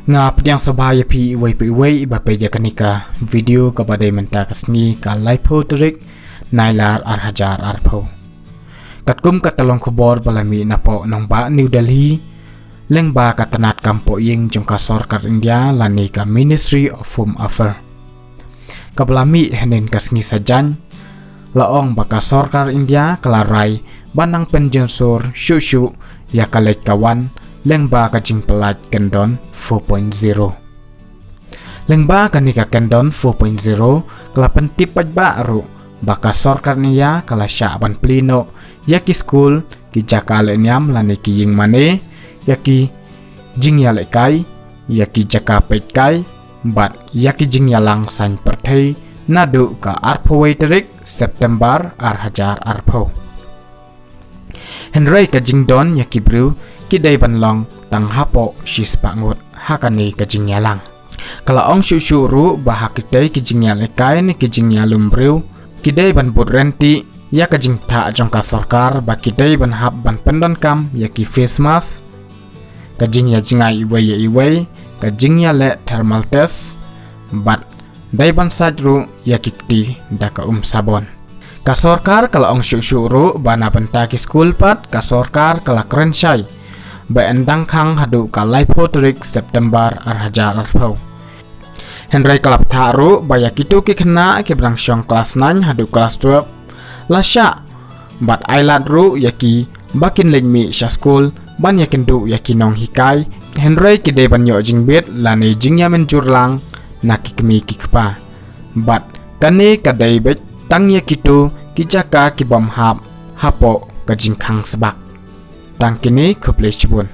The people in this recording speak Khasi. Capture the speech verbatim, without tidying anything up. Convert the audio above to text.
Nga pdiang sngewbha ïa phi iwei pa iwei ba peit ïa kane ka video kaba dei mynta ka sngi ka laiphew tarik Nailar ar hajar arphew. Katkum ka tyllong khubor ba la mih napoh nongbah New Delhi, lyngba ka tnad kam poh ïing jong ka sorkar India lane ka Ministry of Home Affairs, kaba la mih hynnin ka sngi Saitjaiñ, la ong ba ka sorkar India ka la rai ban nang pynjhur shuh shuh ïa ka leit ka wan lyngba ka jingpyllait kyndon four point zero. Lyngba kane ka kyndon four point zero, ka la pyntip paidbah ruh ba ka sorkar India ka la shah ban plie noh ïa ki skul, ki jaka leh niam lane ki ïing mane, ïa ki jingïalehkai, ïa ki jaka peitkai bad ïa ki jingïalang saiñ pyrthei naduh ka arphew wei tarik September ar hajar arphew. Hynrei ka jingdon ïa ki briew ki dei ban long tang hapoh shispah ngut ha kane ka jingïalang. Ka la ong shuh shuh ruh ba ha kitei ki jingïalehkai ne ki jingïalum briew, ki dei ban bud ryntih ïa ka jingthah jong ka sorkar ba ki dei ban hap ban pyndonkam ïa ki face mask, ka jingïajngai iwei ïa iwei, ka jingïaleh thermal test, bad dei ban sait ruh ïa ki kti da ka um sabon. Ka sorkar ka la ong shuh shuh ruh ba na bynta ki skul pat ka sorkar ka la kren shai ba yn dang khang haduh ka laiphew tarik September ar hajar arphew. Hynrei ka la bthah ruh ba ïa kito ki khynnah kiba dang shong klas nine haduh klas twelve la shah bad ai lad ruh ïa ki ba kin leit mih sha skul ban ïakynduh ïa ki nonghikai, hynrei ki dei ban ïoh jingbit lane jingïamynjur lang na ki kmie ki kpa. Bad kane ka dei beit tang ïa kito ki jaka kibym hap hapoh ka jingkhang sbak. Tang kine, khublei shibun.